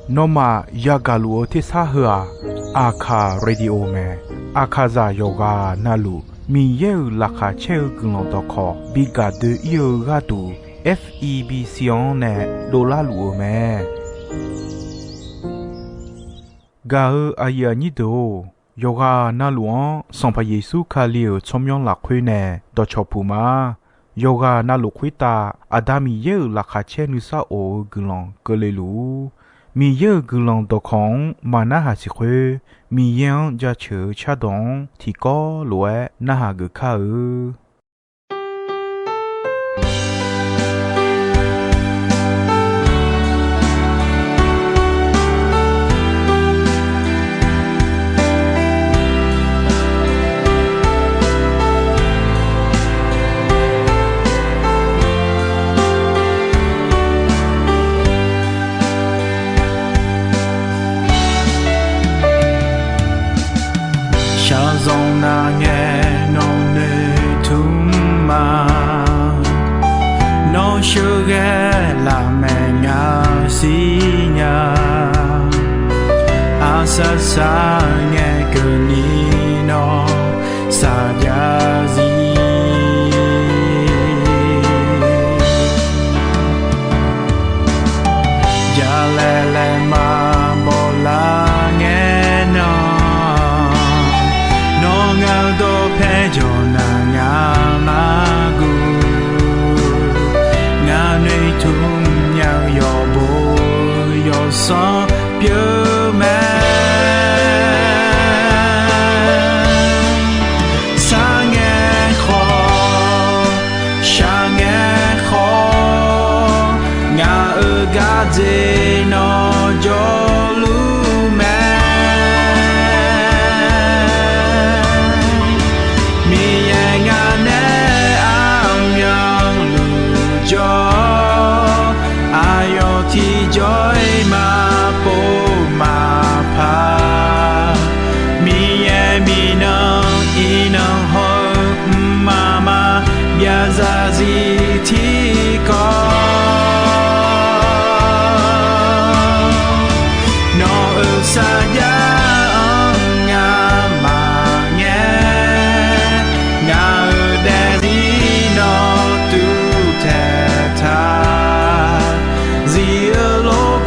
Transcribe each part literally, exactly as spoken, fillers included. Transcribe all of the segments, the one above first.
Nawmaf yagaq luf-eu tersar heu-aq, Aqkaq Radio mae. Aqkaqzaq yawqghaq navluf Miqyaer-euq laqkhaq caer-eu guiqlanq dawqkawq bi gaq doe-ir-eu gharduq, F E B C-anr nae dovlar luf-eu mae. Gaq-eu aqyuif aqnyir deuq-or, yawqghaq navluf-anr Sanqpaq Yeqsur Kali-euq tsawrmyanr lafkhoer nae dawqcawq puq ma. Yawqghaq navluf khoertav Aqda Miqyaer-euq laqkhaq caer nuisar of-eu guiqlanq keuvle luf-ur. Miqyaer-euq guiqlanq dawqkawq-anr maqnarhaq siq khoer, Miqyaer-anr jaceuq-eu cardawq-anr tiqkawv lof-aer narhaq geuf kar-eu. Shaqzanq nav ngae nawq noeq tmr ma. Nawr sheuqghae lafmaeq nga siqnya. Aqsaq saq ngae keuvni nawr saqjav zir. Jalaeq laeqma bawlar ngae nan, nawr ngaq-eu dawqpae jawq naq ngaq-anr guv. Ngaq noeqtmq nya-eu yawqbo yawqsanr pyeuf mae. Sar ngae khawf, shaq ngae khawf, ngaq-euq gardzer nawr jawrluf mae. Miqyaer ngaq nae armyanluf jawr, aqyawf tiqjawr-iq maqpov maqpar. Miqyaer miqnan iqnan haw-eu mqmaq maqbyav zarzir tiqkawv. Nawq-euq sarjax-anr ngamaf ngae, ngaq-euq daefzir nawr tuvtaeq taq. Zir-eu lof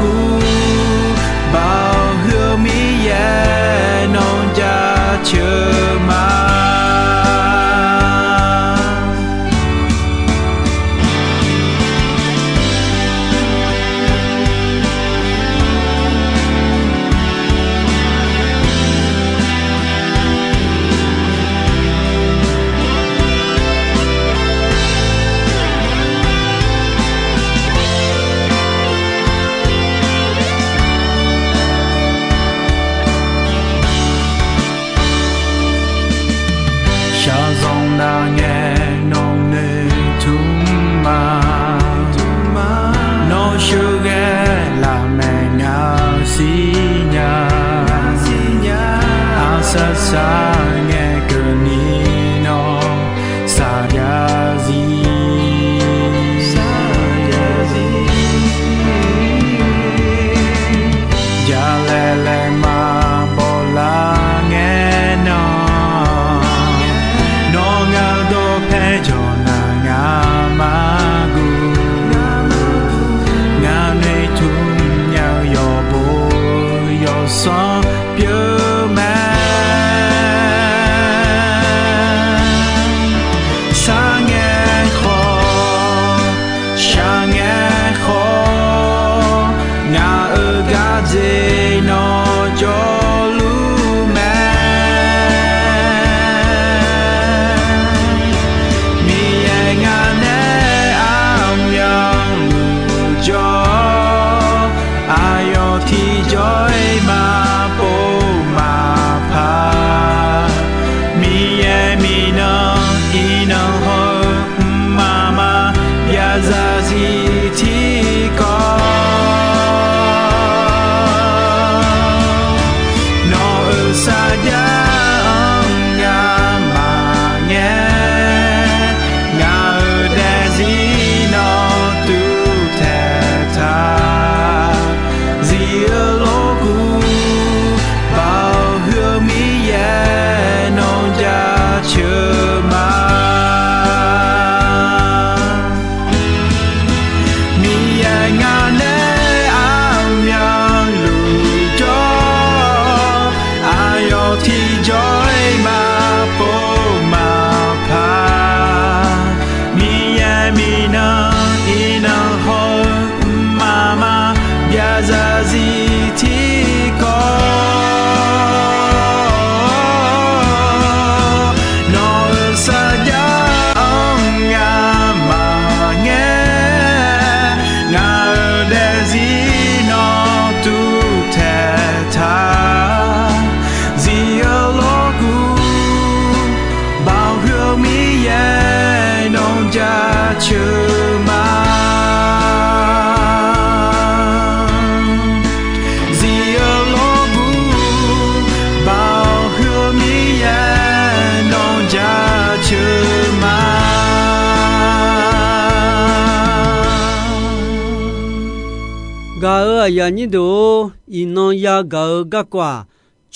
Gaq-euq aqyuif aqnyir deuq-or, iqnan yagaq-eu garkawv-aq,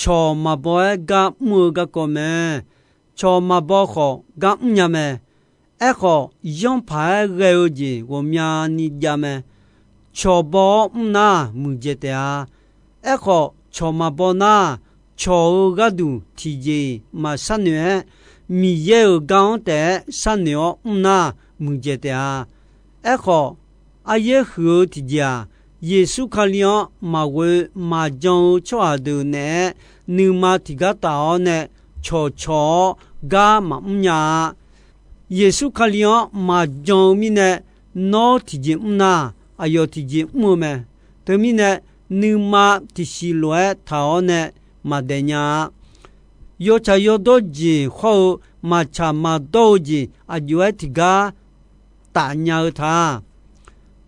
cawq maqbaw-aer gar mr-eu garkawv mae. Cawq maqbaw khawf gar mrnya mae. Aerkhawf, yanrpaq-aer ghae-eu jeq ghawqmyani jav mae. Cawq baw-awr mr nar, muiqdzaeq taef-a. Aerkhawf, cawq maqbaw nar, cawq-euq gharduq tiqjeq-iq maqsharnoeq-aer, Miqyaer-euq gar-anr taef-aer sharnoeq-awr mr nar, muiqdzaeq taef-a. Aerkhawf, aryaer huiq-eu tiqjeq-aq, Yeqsur Kali-anr maqghoe maqjan-eu tsawrhaq deuq naeq-aer, nuima tiqgar taf-awr nae cawqcawq-awr gar maqmr nya-a. Yeqsur Kali-anr maqjan-eu mirnae, nawr tiqjeq mr nar, aqyawf tiqjeq mr-eu mae. Teumirnae, nuima tiqsiq lof-aer taq-awr nae maqdaef nya-a. Yawtsaq yawdawr jeq hawr-eu maqtsaq maqdawr-eu jeq aqjox-aer tiqgar tafnya-eu ta.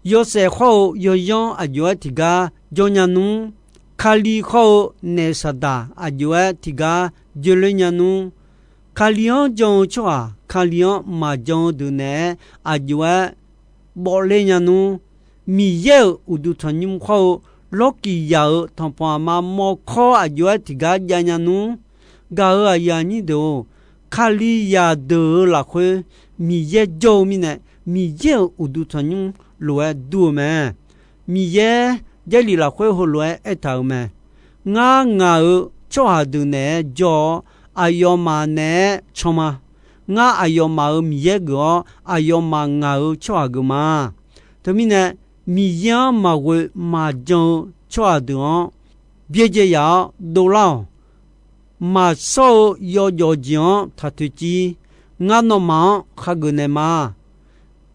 Yawshaef hawr-eu yawyanr aqjox-aer tiqgar jawrnya nmr. Kali hawr-eu naef saqdaq aqjox-aer tiqgar joeler nya nmr. Kali-anr jan-eu tsawrhaq Kali-anr maqjan-eu deuq naeq-aer aqjox-aer bawvler nya nmr. Miqyaer-euq uqduq tanqnymr hawr-eu lawrkiq yaq-euq tanqpanq aqma mawrkawr aqjox-aer tiqgar jav nya nmr. Gaq-euq aqyuif aqnyir deuq-or, Kalizaq deuq-euq lafkhoer Miqyaer jawr-eu mirnae, Miqyaer-euq uqduq tanqnymr lof-aer dur-eu mae. Miqyaer Jarlif lafkhoer heulof-aer aertaq-euq mae. Ngar ngaq-euq tsawrhaq deuq naeq-aer jawr-awr, aqyawfmaf naeq-aer can ma. Ngar aqyawfmaf-euq Miqyaer geuf-awr, aqyawfmaf ngaq-euq tsawrhaq geuf ma. Teumirnae, Miqyaer-anr maqghoe maqjan-eu tsawrhaq deuq-anr byaerdzae yaf-awr dovlar-awq. Maqshawr-eu yawjawf jeq-anr taq toeqciv. Ngar nawmaf-anr khageuf naeq ma.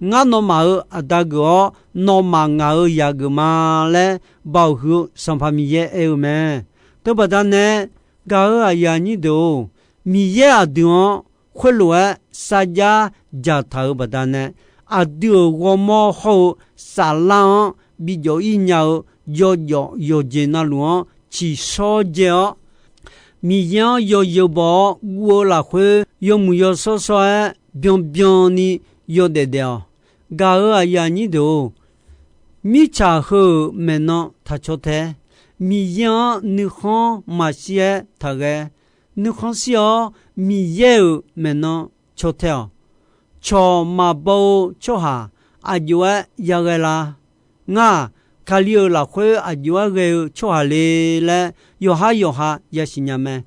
Ngar nawmaf-euq Aqda geuf-awr, nawmaf ngaq-euq zaq geuf ma laer Baoq huiq-eu Sanqpaq Miqyaer aer-eu mae. Teubaqda nae, gaq-euq aqyuif aqnyir deuq-or, Miqyaer aqdui-anr khoerlof-aer sarjax dzaqtaq-euq baqdanae, aqdui-euq ghawrmawr hawr-eu saflar-anr bijawv-ir nya-eu yawjawf yawqjeq navluf-anr ciqshawr dzae-awr, Miqyaer-anr yawzeu baw-awr guv-eu lafkhoer, yawmuiq yawshawr shawr-aer byanbyan ni yawdaef daef-awq. Gaq-euq aqyuif aqnyir deuq-or, mirtsaq heu-euq maeqnan taq caw tae. Miqyaer-anr nuikhanr maqshir-aer taq ghae. Nuikhanr shir-awr, Miqyaer-euq maeqnan caw tae-awq. Cawq maqbaw-eu tsawrhaq aqjox-aer yaghae la? Ngar-aq, Kali-euq lafkhoer aqjox-aer ghae-eu tsawrhaq le laer yawqhar yawqha yasiq nya mae.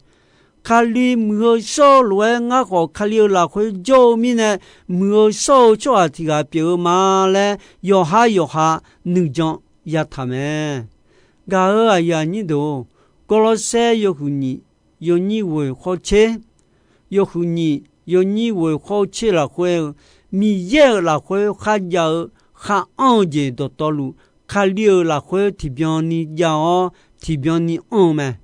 Kali muiq-eu shawr-eu lof-aer ngar khawf Kali-euq lafkhoer jawr-eu mirnae, muiq-eu shawr-eu tsawrhaq tiq ghaq pyeuf-eu ma laer yawqhar yawqha nuijan yataq mae. Gaq-euq aqyuif aqnyir deuq-or, Gawrlawrsaer yawhuiq nyiq yawnyir ghoeq khawr tser, yawhuiq nyiq yawnyir ghoeq khawr tser lafkhoer-eu, Miqyaer-euq lafkhoer kharjav-eu khar anr-eu jeq dawqtawvluf, Kali-euq lafkhoer tiqbyan ni jav-awr tiqbyan ni anr-eu mae.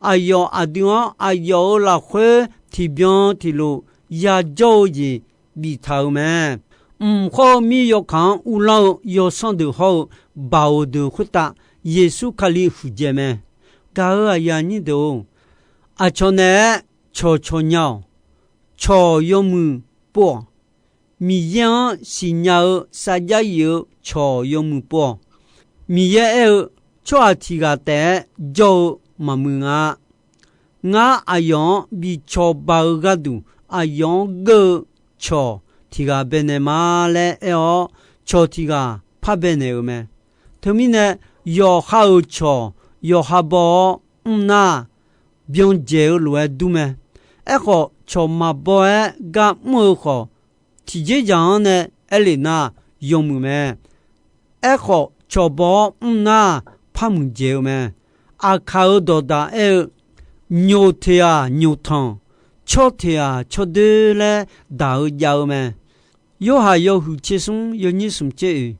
Aqyawf aqdui-anr aqyawf-euq lafkhoer tiqbyan tiqlof yajawr-eu jeq biftaq-euq mae. Mq khawr-eu mir yawkaq-anr uvlanr-eu yawsanr deuq hawr-eu baoq deuq khoertav Yeqsur Kali huiqdzaeq mae. Gaq-euq aqyuif aqnyir deuq-or, aqcawq naeq-aer cawqcawq nya-awq. Cawq yawmuiq pov-awq. Miqyaer-anr siqnya-eu sarjax yif-eu cawq yawmuiq pov-awq. Miqyaer aer-eu, tsawrhaq tiq ghaq taef-aer jawr-eu maqmuiq nga. Ngar aqyawf-anr bi cawba-eu gharduq, aqyawf-anr geur-eu cawq tiq ghaq baenaeq ma laer aer-awr, cawq tiq ghaq par baenaeq-euq mae. Teumirnae, yawqha-euq cawq yawqha baw-awr mr nar, byandzaeq-eu lof-aer dur mae. Aerkhawf, cawq maqbaw-aer gar mr-eu khawf, tiqjeq dzaq-anr nae aerlef nar, yawmuiq mae. Aerkhawf, cawq baw-awr mr nar, par muiqdzaeq-eu mae. Aqkaq-euq dawqdaq aer-eu, nyoq teq-aq nyoq tanq, tsawr teq-aq tsawr doer laer daq-eu jav-eu mae. Yorhaq yawhuiq tser smr yawnyir smq tser oeq,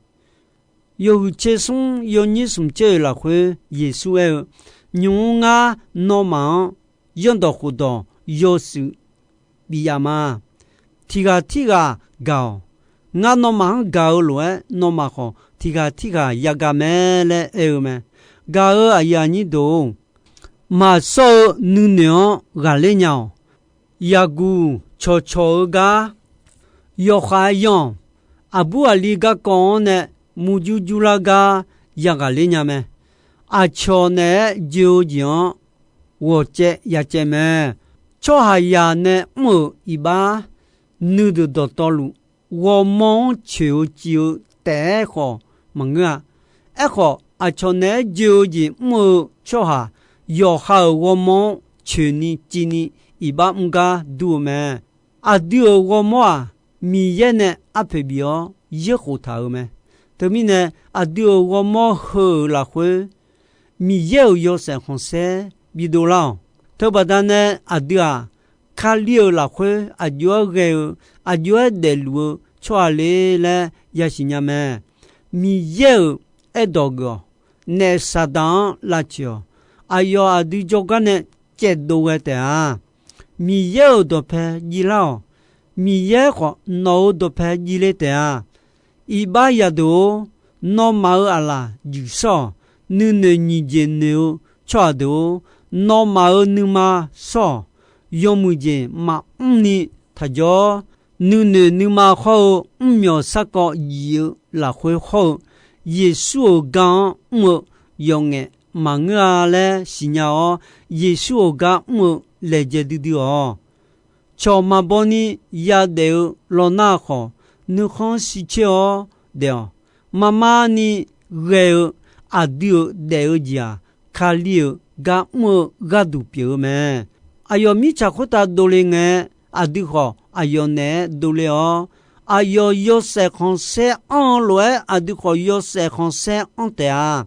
yawhuiq tser smr yawnyir smq tser oeq lafkhoer Yeqsur aer-eu, nymq-mr ngar nawmaf-anr zanrdawq khofdawq yawshuif bif yaf ma. Tiq ghaq tirghaq gaq-awq. Ngar nawmaf-anr gaq-eu lof-aer, nawmaf khawf tiq ghaq tirghaq yagaq mae laer aer-eu mae. Gaq-euq aqyuif aqnyir deuq-or, maqshawr-eu nuinoeq-anr ghaqler nya-awq. Yaqguq cawqcawq-eu gar yawkhav-aer yanr-awq. Aqbur aqli garkawv-anr nae murjur jurlar gar yaghaq ler nya mae. Aqcawq naeq-aer joe-eu jeq-anr ghawqcaev yacaev mae. Tsawrhaqzaq nae mr-euq iqbax nuideuq dawqtawvluf, ghawrmawr-anr coeq-eu civ-eu taef-aer khawf maqngeur-a. Aerkhawf, aqcawq naeq-aer joe-eu jeq mr-eu tsawrhaq, yawqha-euq ghawrmawr-anr coeqni civni iqbax mr gar dur-eu mae. Aqdui-euq ghawrmawr-aq, Miqyaer nae arpoeq bif-awr yaerkhof taq-euq mae. Teumirnae, aqdui-euq ghawrmawr heu-euq lafkhoer, Miqyaer-euq yawshaef khanqsaer bidov lar-awq. Teubaqda nae aqdui-aq, Kali-euq lafkhoer aqjox-aer ghae-eu, aqjox-aer daefluf-eu tsawrhaq le laer yasiq nya mae. Miqyaer-euq aerdawq geuf-awq. Naef Saqdaq-anr lavtsoeq-awq. Aqyawf aqdui jawrgar nae caevdov ghae taef-a. Miqyaer-euq dawqpae jivlar-awq. Miqyaer khawf nawq-euq dawqpae jivle taef-a. Iqbax yadeuq-or, nawmaf-euq aqlaf juif shawr-awq. Nuinoeq nyiq jeq noeq-eu tsawrhaq deuq-or, nawmaf-euq nuima shawr-awq. Yawmuiq jeq maqmr ni taqjawr. Nuinoeq nuima khawr-eu mrmyawq sarkawv jif-eu lafkhoer hawr-eu, Yeqsur-euq gar-anr mr-eu yawf ngaef maqngeur-a laer siqnya-awr, Yeqsur-euq gar mr-eu laejae duidui-awq. Cawq maqbaw ni yadaef-eu lawnar khawf, nuikhanr shircoer-awr daef-awq. Marmar ni ghae-eu aqdui-euq daef-eu jeq-aq, Kali-euq gar mr-eu gharduq pyeuf-eu mae. Aqyawf mirtsaq khoertav dovle ngae, aqdui khawf aqyawf naeq-aer dovle-awr, aqyawf yawshaef khanqsaer anr-eu lof-aer aqdui khawf yawshaef khanqsaer anr taef-a.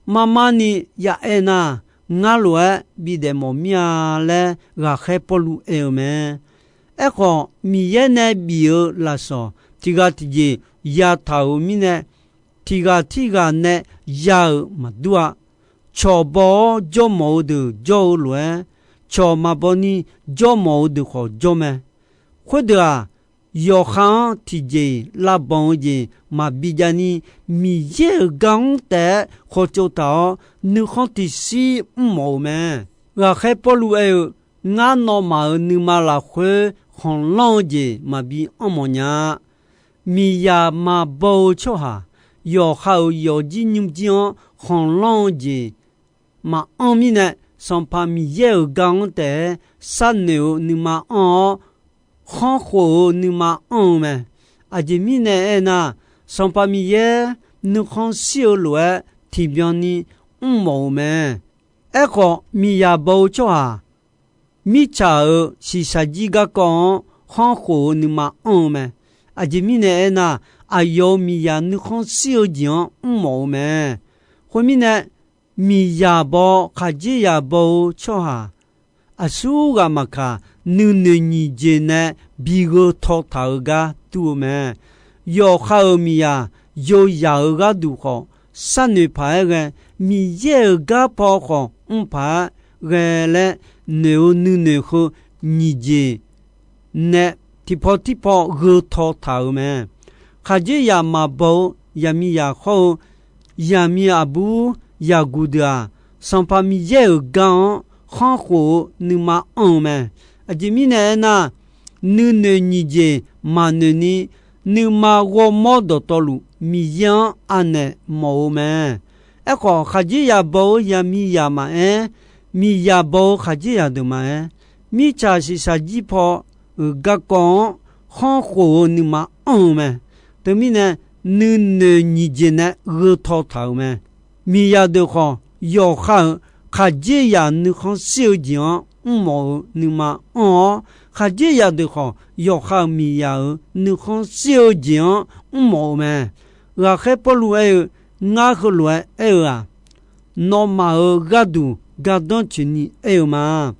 Marmar ni ya aer nar, ngar lof-aer bidaef mawf mir-a laer ghaqkhaer Pawrluv aer-eu mae. Aerkhawf, Miqyaer nae bif-eu lafsawq tiq ghaq tiqjeq yataq-euq mirnae, tiq ghaq tirghaq nae ya-euq maqdur-a. Cawq baw-awr jawrmawf-eu deuq jawr-eu lof-aer, cawq maqbaw ni jawrmawf-eu deuq khawf jawr mae. Khoerdeuq-aq, yawqha-anr tiqjeq-iq lavbanq-eu jeq maqbi jav ni, Miqyaer-euq gar-anr taef-aer khawtsov taq-awr, nuikhanr tiqshir mrmawf-euq mae. Ghaqkhaer Pawrluv aer-eu, Ngar nawmaf-euq nuima lafkhoer khanqlanr-eu jeq maqbi anr mawf nya-a. Miqyaq maqbaw-eu tsawrhaq, yawqha-euq yawfjir nymrjir-anr khanqlanr-eu jeq maqanr mirnae, Sanqpaq Miqyaer-euq gar-anr taef-aer sharnoeq-eu nuima anr-awr, khanrkhof-eu nuima anr-eu mae. Aqjeq mirnae aernar, Sanqpaq Miqyaer nuikhanr shir-eu lof-aer tiqbyan ni mrmawf-euq mae. Aerkhawf, miqyaq baw-eu tsawrhaq, mirtsaq-euq shiqshaq jir garkawv-anr khanrkhof-eu nuima anr-eu mae. Aqjeq mirnae aernar, aqyawf-euq miqyaq nuikhanr shir-eu jeq-anr mrmawf-eu mae. Khoermirnae, miqyaq baw khaqdzerzaq baw-eu tsawrhaq aqsurghaq maqkaq, nuinoeq nyiq jeq nae bi gheu taw taq-euq gar dur-eu mae. Yawqha-euq miqyaq yozaq-euq gharduq khawf, sharnoeq paq-aer ghae, Miqyaer-euq gar paw khawf mr paq-aer ghae laer noeq-eu nuinoeq heu nyiq jeq nae tiqpaw tirpaw gheu taw taq-euq mae. Khaqdzerzaq maqbaw-eu yaqmiqzaq hawr-eu yaqmiq aqbur yaqguq deuq-aq, Sanqpaq Miqyaer-euq gar-anr khanrkhof-eu nuima anr-eu mae. Aqjeq mirnae aernar, nuinoeq nyiq jeq maqnoeq ni, nuima ghawrmawr dawqtawvluf Miqyaer-anr anaeq mawf-eu mae. Aerkhawf, khaqdzerzaq baw-eu yaqmiqzaq maqaer, miqyaq baw-eu khaqdzerzaq deuq maqaer, mirtsaq shiqshaq jir paw-euq garkawv-anr khanrkhof-eu nuima anr-eu mae. Teumirnae, nuinoeq nyiq jeq nae gheu taw taq-euq mae. Miqyaq deuq khawf, yawqha-euq khaqdzerzaq nuikhanr shir-eu jeq-anr mrmawf-eu nuima anr-awr, khaqdzerzaq deuq khawf, yawqha-euq miqyaq-euq nuikhanr shir-eu jeq-anr mrmawf-eu mae. Ghaqkhaer Pawrluv aer-eu, Ngar heulof-aer aer-eu-aq, nawmaf-euq gharduq gardanr tsoeqni aer-eu ma.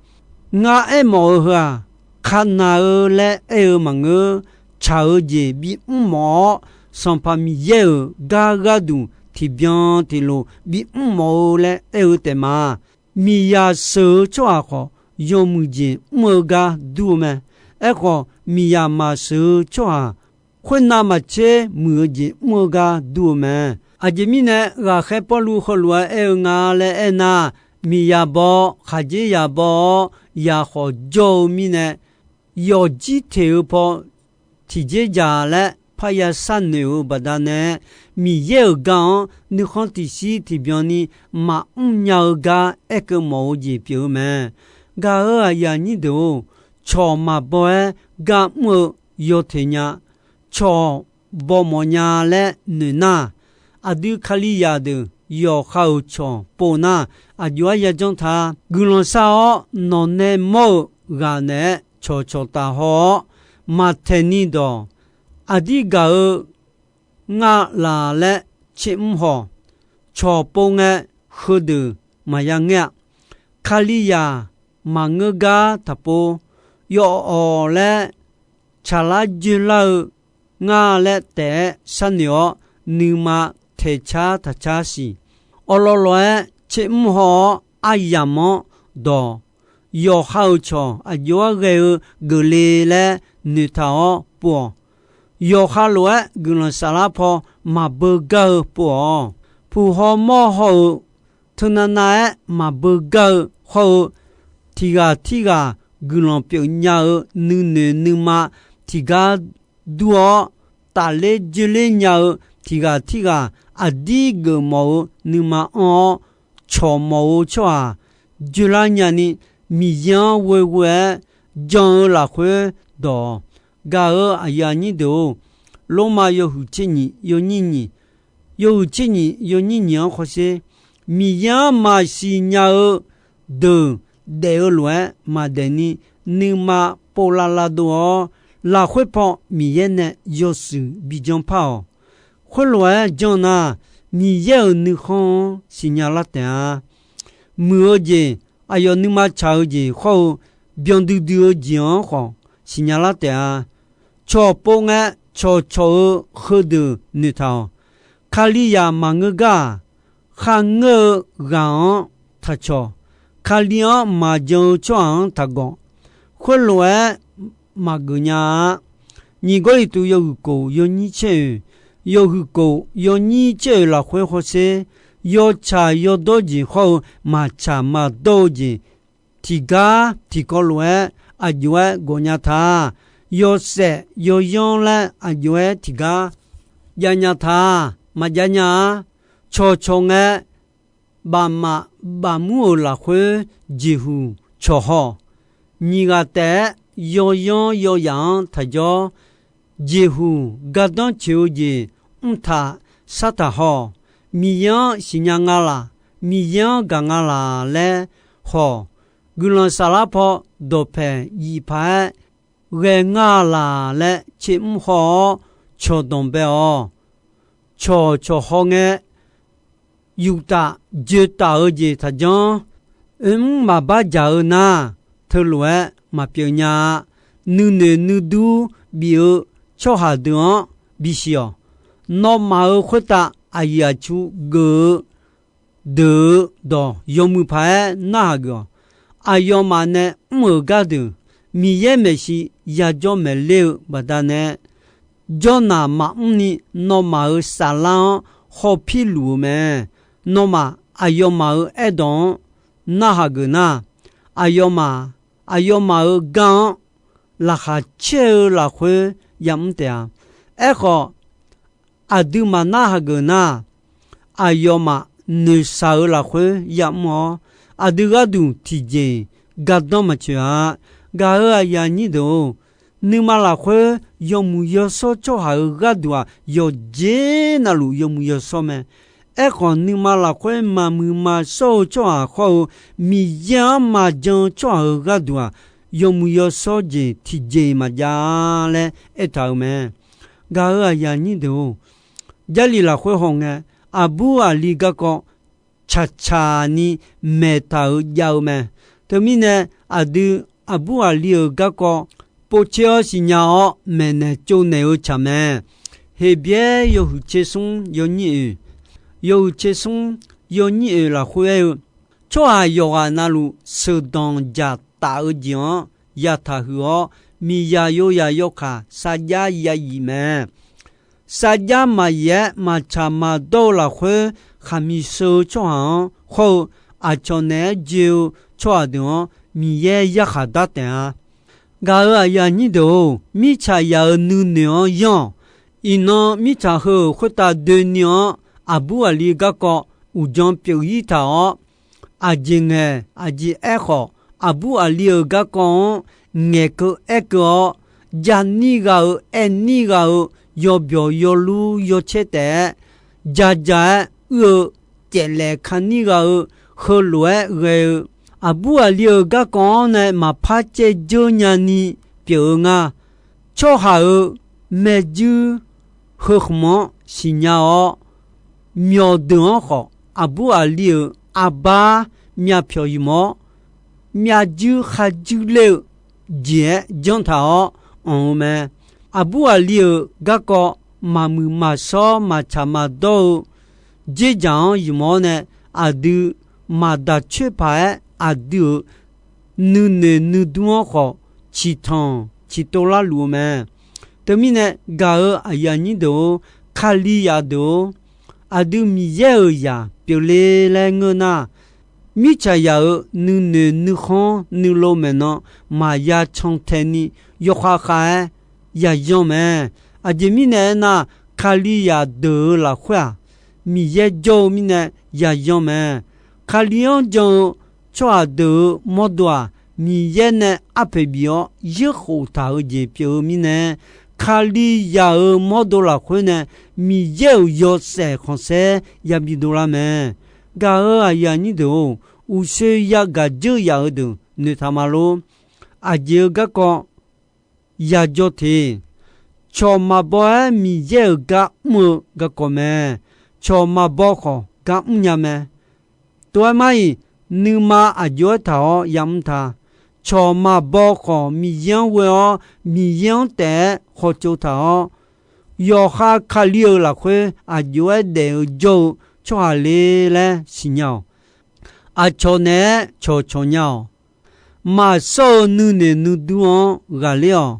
Ngar aermawf-eu heu-aq, kaqnaq-eu laer aer-eu maqngeur. Tsaq-eu jeq bimr mawf-awr, Sanqpaq Miqyaer-euq gar gharduq tiqbyan tiqlof bimr mawf-eu laer aer-eu taef ma. Miqyaq sheuq-eu tsawrhaq khawf, yawmuiq jeq mr-eu gar dur-eu mae. Aerkhawf, miqyaq maqsheuq-eu tsawrhaq, khoernav maqtser muiq-eu jeq mr-eu gar dur-eu mae. Aqjeq mirnae, ghaqkhaer Pawrluv heulof-aer aer-eu nga laer aernar, miqyaq baw, khaqdzerzaq baw-awr, yaqkhawf jawr-eu mirnae, yawfjir teq-eu paw tiqjeq dzaq laer parya sharnoeq-eu baqdanae, Miqyaer-euq gar-anr nuikhanr tiqshir tiqbyan ni maqmr nya-eu gar aerkeuv mawf-eu jeq pyeuf-eu mae. Gaq-euq aqyuif aqnyir deuq-or, cawq maqbaw-aer gar mr-eu yawteq nya. Cawq baw mawf nya laer noeq nar, aqdui Kalizaq deuq yawqha-euq cawq pov nar, aqjox-aer yajanr ta. Guiqlanq shar-awr nawq nae mawr-eu ghaq naeq-aer cawqcawq taf haw-awr, maqtaeq ni dawq, aqdir gaq-eu nga laq laer tser mr haw. Cawq pov ngae, heudeuq maqya ngaer-a. Kalizaq maqngeur gar taqpov, yawf-awq laer tsaqlar joelar-eu nga laer taef-aer sharnoeq-awr, nuima taeqcar taqcar siq. Awqlawv lawq-aer tser mr haw-awr aryamq-anr dawq, yawqha-euq cawq aqjox-aer ghae-eu geufle laer noeqtaq-awr pov-awq. Yawqha lof-aer guiqlanq saflar paw maqbeu gar-eu pov-awq. Puq haw mawr haw-eu teunav nav-aer maqbeu gar-eu hawr-eu, tiq ghaq tirghaq guiqlanq pyeuf nya-eu nuinoeq nuima tiqgar dur-awr, tafler joerler nya-eu tiq ghaq tirghaq aqdir geufmawf-eu nuima anr-awr, cawq mawf-eu tsawrhaq joerlar nyani, Miqyaer-anr ghoeghoe-aer jan-eu lafkhoer dawq-awq. Gaq-euq aqyuif aqnyir deuq-or, Lormav yawhuiq tser nyiq yawnyir nyiq, yawhuiq tser nyiq yawnyir nyiq-anr hawsher, Miqyaer-anr maqsiq nya-eu deuq daef-eu lof-aer maqdaef ni, nuima pov lavlav dov-awr, lafkhoer paw Miqyaer nae yawshuif bijan par-awq. Khoerlof-aer jan nar, Miqyaer-euq nuikhanr-anr siqnya lar taef-a. Muiq-eu jeq, aqyawf nuima tsaq-eu jeq hawr-eu, byan duidui-eu jeq-anr khawf siqnya lar taef-a. Cawq pov ngae, cawqcawq-eu heudeuq noeqtaq-awq. Kalizaq maqngeur gar-aq, kharngeur-eu ghaq-anr taqcawq. Kali-anr maqjan-eu tsawrhaq-anr taqgawq. Khoerlof-aer maqgeuf nya-a. Nyiq Gawrliqtu yawhuiq kof yawnyir tser oeq, yawhuiq kof yawnyir tser oeq lafkhoer hawsher, yawtsaq yawdawr jeq hawr-eu maqtsaq maqdawr-eu jeq tiqgar tiqkawv lof-aer aqjox-aer gawq nya ta. Yawshaef yawyanr laer aqjox-aer tiqgar jav nya ta. Maqjav nya-a. Cawqcawq ngae, bafmaf bafmur-euq lafkhoer jeqhuq cawq haw. Nyiq ghaq taef-aer yawyanr yawyaf-anr taqjawr. Jeqhuq gardanr coeq-eu jeq mrtaq shartaq haw. Miqyaer-anr siqnya nga laq, Miqyaer-anr gaq nga laq laer haw. Guiqlanq saflar paw dawqpaeq yif paq-aer ghae nga laq laer tser mr haw-awr cawqdanq bae-awq. Cawqcawq haw ngae, yuf taf joe taf-eu jeq taqjanr. Oermr maqbar jaq-eu nar, teulof-aer maqpyeuf nya-a. Nuinoeq nuidur bif-eu tsawrhaq deuq-anr bisiq-awq. Nawmaf-euq khoertav aqyuif aqtsu geuf-eu deuq-eu dawq yawmuiq paq-aer narhaq geuf-awq. Aqyawfmaf nae mr-euq gardeuq, Miqyaer maeqshi yajawr maeqler-eu baqdanae, jawrnaq maqmr ni nawmaf-euq saflar-anr hawpir luf-eu mae. Nawmaf aqyawfmaf-euq aerdawq-anr narhaq geuf nar, aqyawfmaf, aqyawfmaf-euq gar-anr laqkhaq caer-eu lafkhoer yamr taef-a. Aerkhawf, aqduimaf narhaq geuf nar, aqyawfmaf noeqshaq-eu lafkhoer yamr-awr, aqdui gharduq tiqjeq-iq gardanr maqcoeq-a. Gaq-euq aqyuif aqnyir deuq-or, nuima lafkhoer yawmuiq yawshawr tsawrhaq-euq gharduq-aq, yawqjeq navluf yawmuiq yawshawr mae. Aerkhawf, nuima lafkhoer maqmuiq maqshawr-eu tsawrhaq hawr-eu, Miqyaer-anr maqjan-eu tsawrhaq-euq gharduq-aq, yawmuiq yawshawr jeq tiqjeq-iq maqjav laer aertaq-euq mae. Gaq-euq aqyuif aqnyir deuq-or, Jarlif lafkhoer hawngae, aqbur aqli garkawv tsaqtsaq ni maeqtaq-euq jav-eu mae. Teumirnae, aqdui aqbur aqli-euq garkawv povtser-awr siqnya-awr maeqnaeq tsovnaeq-eu tsaq mae. Heqbyaer yawhuiq tser smr yawnyir oeq, yawhuiq tser smr yawnyir oeq lafkhoer aer-eu, tsawrhaq yawqghaq navluf sheuqdanq dzaqtaf-eu jeq-anr yataq huiq-awr, miqzaq yoyaq yawkaq sarjax yayif mae. Sarjax maqyif-aer maqtsaq maqdawr-eu lafkhoer, khaqmiq sheu-eu tsawrhaq-anr hawr-eu, aqcawq naeq-aer joe-eu tsawrhaq deuq-anr Miqyaer yarkhaq dar taef-a. Gaq-euq aqyuif aqnyir deuq-or, mirtsaq yaq-euq nuinoeq-anr yanr-awq. Iqnan mirtsaq heu-euq khoertav doeni-anr, aqbur aqli-eu garkawv uqdzan pyeuf-ir taq-awr, aqjeq ngaeq aqjeq aerkhawf, aqbur aqli-euq garkawv-anr ngaeqkeuv aerkeuv-awr, janir ghaq-eu aernir ghaq-eu yawbyawq yawlur yawcaer taef-aer, jaqjaq-aer uir-eu caeflaef kanir ghaq-eu heulof-aer ghae-eu, aqbur aqli-euq garkawv-anr nae maqpar caevdzeur nyani pyeuf-eu nga. Tsawrhaq-euq maerjuir heu khmq-anr siqnya-awr, myawqdeuq-anr khawf aqbur aqli-euq arbar myavpyawq ymq-awr, myavjuir kharjuir ler-eu jeq-aer janr taq-awr anq-eu mae. Aqbur aqli-euq garkawv maqmuiq maqshawr maqtsaq maqdawr-eu dzerdzaq-anr ymq-awr nae, aqdui maqdaq coer paq-aer aqdui-euq nuinoeq nuidur-anr khawf ciqtanq ciqtov larluf-eu mae. Teumirnae gaq-euq aqyuif aqnyir deuq-or, Kalizaq deuq-or, aqdui Miqyaer-euq zaq pyeufle laer ngeur nar, mirtsaqzaq-euq nuinoeq nuikhanr nuilov maeqnan maqya cantae ni yawkhav khav-aer yayan mae. Aqjeq mirnae aernar, Kalizaq deuq-euq lafkhoer-aq, Miqyaer jawr-eu mirnae yayan mae. Kali-anr jan-eu tsawrhaq deuq-euq mawrdo-aq, Miqyaer nae arpoeq bif-awr yeurkhof taq-eu jeq pyeuf-eu mirnae, Kalizaq-euq mawrdo lafkhoer nae Miqyaer-euq yawshaef khanqsaer yabi dovlar mae. Gaq-euq aqyuif aqnyir deuq-or, uqshoe yagaq dzeur yaf-eu deuq noeqtaq ma lor. Aqjeq-eu garkawv yajawr te. Cawq maqbaw-aer Miqyaer-euq gar mr-eu garkawv mae. Cawq maqbaw khawf gar mrnya mae. Tov-aer mar-iq, nuima aqjox-aer taq-awr yamr ta. Cawq maqbaw khawf Miqyaer-anr ghoe-awr, Miqyaer-anr taef-aer khawtsov taq-awr, yawqha Kali-euq lafkhoer aqjox-aer daef-eu jawr-eu tsawrhaq le laer siqnya-awq. Aqcawq naeq-aer cawqcawq nya-awq. Maqshawr-eu nuinoeq nuidur-anr ghaqler-awq.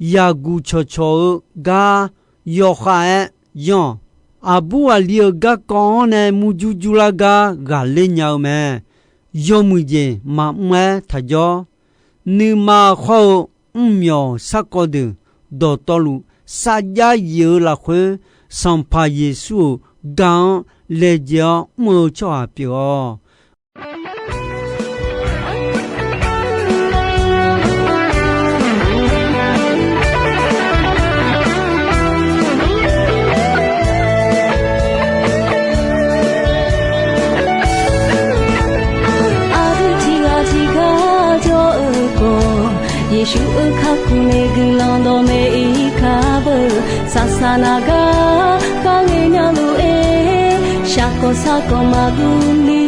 Yaqguq cawqcawq-eu gar yawkhav-aer yanr-awq. Aqbur aqli-euq garkawv-anr nae murjur jurlar gar ghaqler nya-eu mae. Yawmuiq jeq maqmr-aer taqjawr. Nuima khawr-eu mrmyawq sarkawv deuq dawqtawvluf sarjax yif-eu lafkhoer, Sanqpaq Yeqsur-euq gar-anr laejae-awr mr-eu tsawrhaq pyeuf-awq. Aqdui tiqghaq tiqgar jawr-eu khawf, Yeqsur-euq kakhof nae guiqlanq dawqmaeq-ir kar beu. Saqsaq naq gar kharghae nya lof-aer, shaqkawq sarkawq maqguv ni.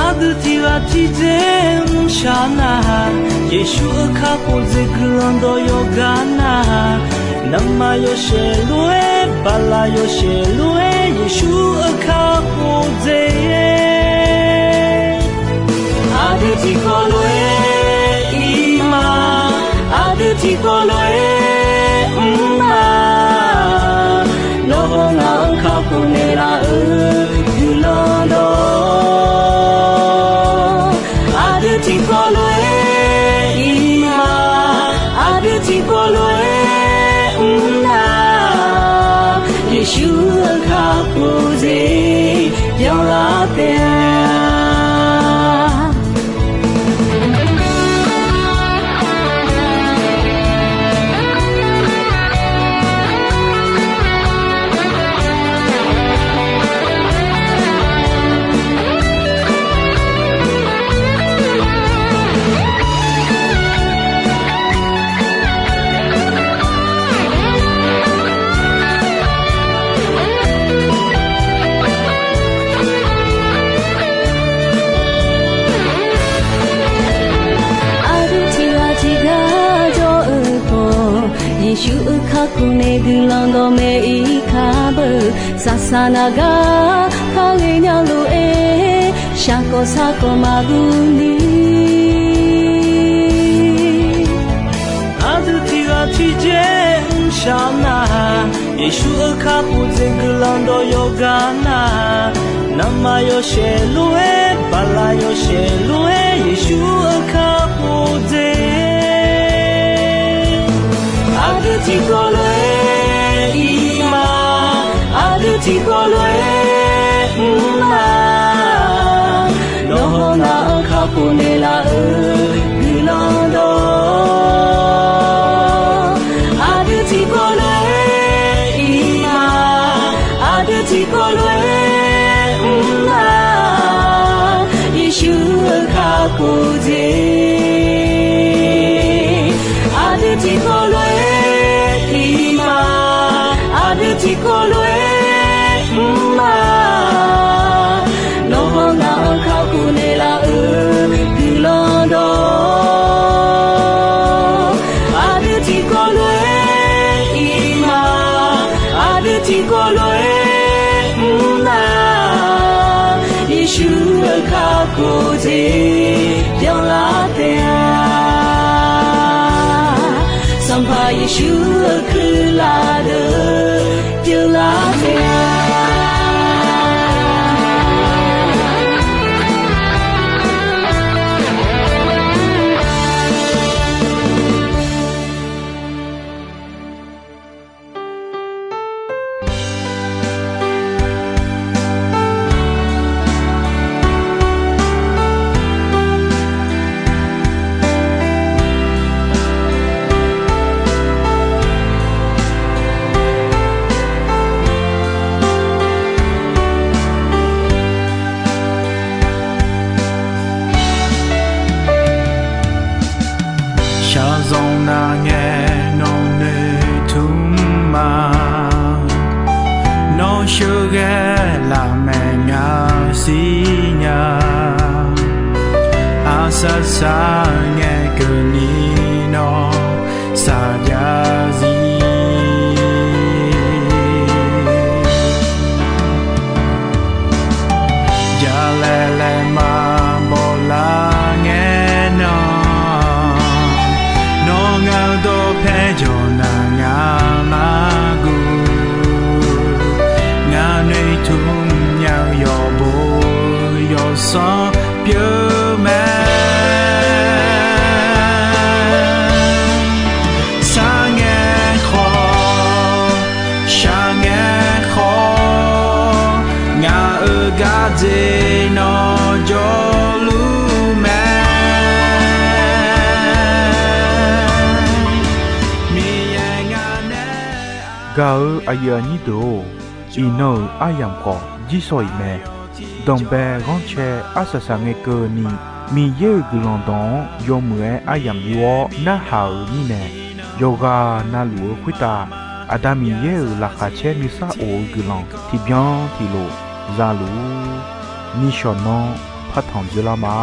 Aqdui tiqghaq tiqdzer mrshaq nar-aq, Yeqsur-euq kakhof dzaeq guiqlanq dawq yawqgar nar-aq, navmaqyawshaef lof-aer, bala yawshaef lof-aer, Yeqsur-euq kakhof dzaeq-aer, aqdui tiqkawv lof-aer ir ma. Aqdui tiqkawv lof-aer mr ma. Nawr-eu ngaq-euq kakhof naeqlaf-euq guiqlanq dawq, aqdui tiqkawv lof-aer ir ma. Aqdui tiqkawv lof-aer mr na. Yeqsur-euq kakhof dzaeq byanlar taef-a. Aqdui tiqghaq tiqgar jawr-eu khawf, Yeqsur-euq kakhof nae guiqlanq dawqmaeq-ir kar beu. Saqsaq naq gar kharghae nya lof-aer, shaqkawq sarkawq maqguv ni. Aqdui tiqghaq tiqdzer mrshaq nar-aq, Yeqsur-euq kakhof dzaeq guiqlanq dawq yawqgar nar-aq, navmaqyawshaef lof-aer, bala yawshaef lof-aer, Yeqsur-euq kakhof dzaeq Tiqkawv lof-aer ir ma, aqdui tiqkawv lof-aer mr ma. Nawr hawnar-anr kakhof naeqlaf-euq guiqlanq dawq, aqdui tiqkawv lof-aer ir ma, aqdui tiqkawv lof-aer mr ma. Yeqsur-euq kakhof jeq, aqdui tiqkawv lof-aer ir ma, aqdui tiqkawv lof-aer mr ma. Nawr hawnar-anr kakhof naeqlaf-euq guiqlanq dawq, aqdui tiqkawv lof-aer ir ma, aqdui tiqkawv lof-aer mr ma. Yeqsur-euq kakhof jeq byanlar taef-a. Sanqpaq Yeqsur-euq kuirlaf deuq byanlar taef-a. Shaqzanq nar ngae nawq noeqtmq ma. Nawr sheuqghae lafmaeq ngaq siqnya. Aqsaqsaq ngae keuvni nawr saqjav zir. Jalaeq laeqma bawqlar ngae nan, nawr ngaq-eu dawqpae jawq nar ngaq mar guv. Ngaq noeqtmq nya-eu yawqbo yawsanr pyeuf mae. Sarngae khawf, shaqngae khawf, ngaq-euq gardzer nawr jawrluf mae. Miqyaer ngaq nae gaq-eu aqyuif aqnyir deuq-or, iqnan-euq aryamq khawf jirsawq iq mae. Danqbae ghanrcae arsaq saq ngae keuvni, Miqyaer-euq guiqlanq dawq-anr yawmuiq-aer aryamq yur-awr narhaq-euq mirnae, yawqghaq na luf-eu khoertav Aqda Miqyaer-euq laqkhaq caer nuisar of-eu guiqlanq tiqbyan tiqlof za luf-ur. Nishawq nanr partanq dzoerlar ma.